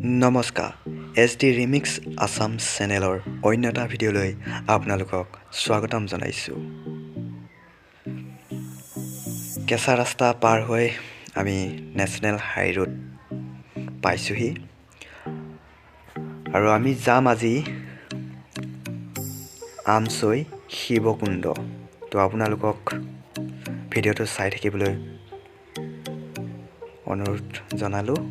নমস্কাৰ, S D remix Assam চেনেলৰ অন্য এটা ভিডিঅ'লৈ আপোনালোকক স্বাগতম জনাইছোঁ। কেঁচা ৰাস্তা পাৰ হৈ আমি নেশ্যনেল হাই ৰোড পাইছোঁহি আৰু আমি যাম আজি আমচৈ শিৱকুণ্ড। তো আপোনালোকক ভিডিঅ'টো চাই থাকিবলৈ অনুৰোধ জনালোঁ।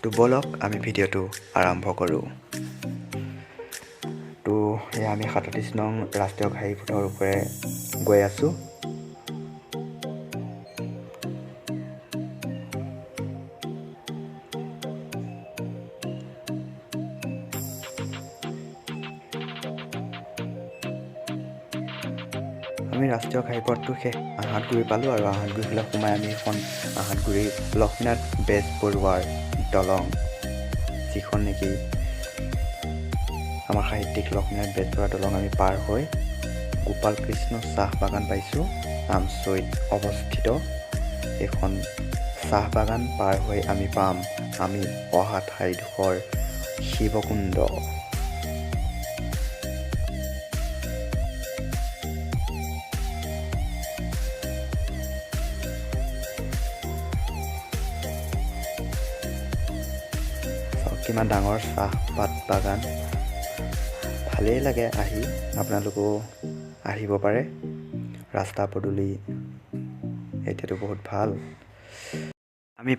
তো ব'লক, আমি ভিডিঅ'টো আৰম্ভ কৰোঁ। তো এয়া আমি 37 নং ৰাষ্ট্ৰীয় ঘাইপথৰ ওপৰে গৈ আছোঁ। আমি ৰাষ্ট্ৰীয় ঘাইপথটো শেষ আঁহাতগুৰি পালোঁ আৰু আঁহাতগুৰি ফালে সোমাই আমি এখন আঁহাতগুৰি লক্ষ্মীনাথ বেজবৰুৱাৰ দলং, যিখন নেকি আমাৰ সাহিত্যিক লক্ষ্মীনাথ বেজবৰুৱাৰ দলং আমি পাৰ হৈ গোপাল কৃষ্ণ চাহ বাগান পাইছোঁ। আমচৈত অৱস্থিত এইখন চাহ বাগান পাৰ হৈ আমি পাম আমি অহা ঠাইডোখৰ শিৱকুণ্ড। চাওক, কিমান ডাঙৰ চাহপাত বাগান। ভালেই লাগে আহি, আপোনালোকো আহিব পাৰে। ৰাস্তা পদূলি এতিয়াতো বহুত ভাল। আমি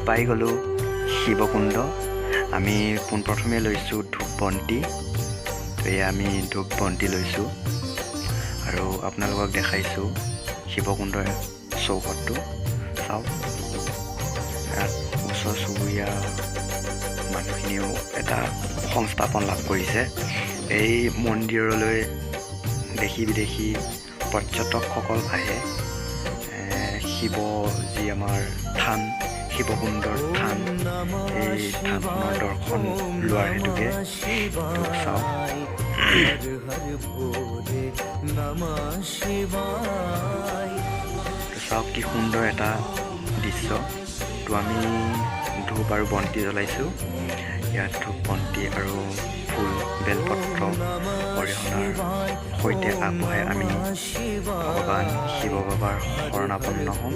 পাই গ'লোঁ শিৱকুণ্ড। আমি পোনপ্ৰথমে লৈছোঁ ধূপ বন্তি। তো এয়া আমি ধূপ বন্তি লৈছোঁ আৰু আপোনালোকক দেখাইছোঁ শিৱকুণ্ডৰ চৌহদটো। চাওক, ইয়াত ওচৰ চুবুৰীয়া মানুহখিনিও এটা সংস্থাপন লাভ কৰিছে। এই মন্দিৰলৈ দেশী বিদেশী পৰ্যটকসকল আহে। শিৱ যি আমাৰ থান, শিৱকুণ্ডৰ থান, এই থানখনৰ দৰ্শন লোৱাৰ হেতুকে। তো চাওক। হৰ হৰ ভোলে নমঃ শিৱায়। তো চাওক, কি সুন্দৰ এটা দৃশ্য। তো আমি ধূপ আৰু বন্তি জ্বলাইছোঁ ইয়াত। ধূপ বন্তি আৰু ফুল বেলপত্ৰ অৰিহণাৰ সৈতে আগবঢ়াই আমি ভগৱান শিৱ বাবাৰ শৰণাপন্ন হ'ম।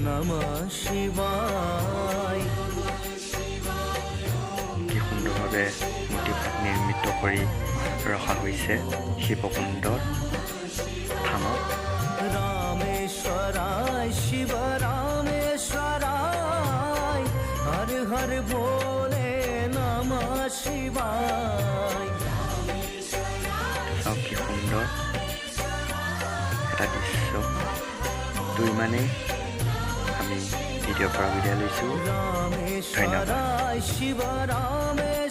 নমঃ শিৱায়। কি সুন্দৰভাৱে মূৰ্তিভাগ নিৰ্মিত কৰি ৰখা হৈছে শিৱকুণ্ডৰ থানত। ৰামেশ্বৰায় শিৱ ৰামেশ্বৰায়, হৰ হৰ ভোলে নমঃ শিৱায়। চাওক, কি সুন্দৰ এটা দৃশ্য। তো ইমানেই, আমি ভিডিঅ'ৰ পৰা বিদায় লৈছোঁ। ধন্যবাদ। ৰামেশ্বৰায় শিৱ ৰামেশ্বৰায়।